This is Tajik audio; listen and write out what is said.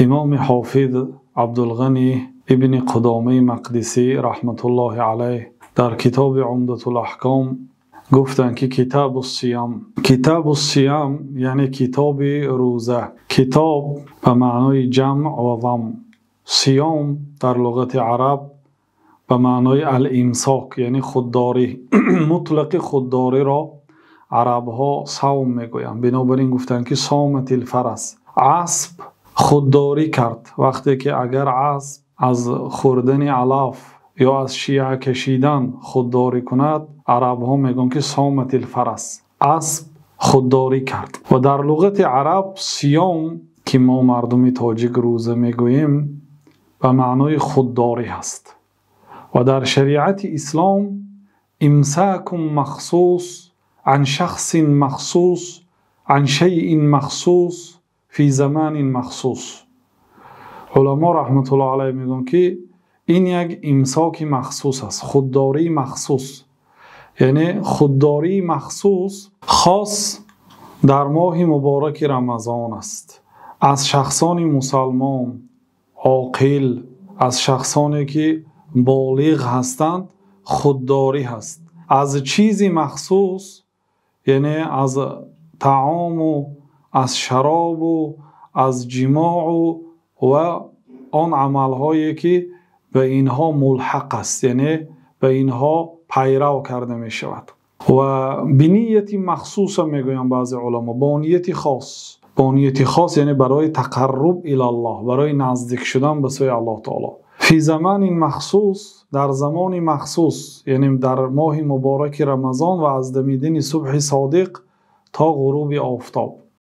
Имом Ҳофиз Абдулғанӣ ибни Қудома Муқаддасӣ раҳматуллоҳи алайҳ дар китоби Умдатул-Аҳком гуфтанд, ки Китобус-Сиём, Китобус-Сиём яъне китоби рӯза. Китоб ба маънои ҷамъ ва зам. Сиём дар луғати араб ба маънои ал-имсок яъне худдорӣ. Мутлақ худдориро арабҳо савм мегӯянд. Бинобар ин гуфтанд, ки сомат-ул-фарас, асп худдорӣ кард. Вақте ки агар асп аз хӯрдани алаф ё аз шеъ кашидан худдорӣ кунад, арабҳо мегӯянд, ки сомат-ул-фарас, асп худдорӣ кард. Ва дар луғати араб сиём, ки мо мардуми тоҷик рӯза мегӯем, ба маънои худдорӣ аст. Ва дар шариати ислом имсокун махсус ан шахсин махсус ан шайъин махсус фи замонин махсус. Уламо раҳматуллоҳи алайҳ мегӯянд, ки ин як имсоки махсус аст, худдории махсус. Яъне худдории махсус хос дар моҳи муборак Рамазон аст. Аз шахсони мусулмон, оқил, аз шахсоне ки болиғ ҳастанд худдорӣ ҳаст. Аз чизи махсус, яъне аз таом ва аз шароб ва аз ҷимоъ ва он амалҳое ки ба инҳо мулҳақ аст, яъне ба инҳо пайрав карда мешавад. Ва ба нияти махсус ҳам мегӯянд баъзе уламо, бо нияти хос. Бо нияти хос яъне барои тақарруб илаллоҳ, барои наздик шудан ба сӯи Аллоҳи таъоло. Фи замонин махсус, дар замони махсус, яъне дар моҳи муборак Рамазон ва аз дамидани субҳи содиқ то ғуруби офтоб.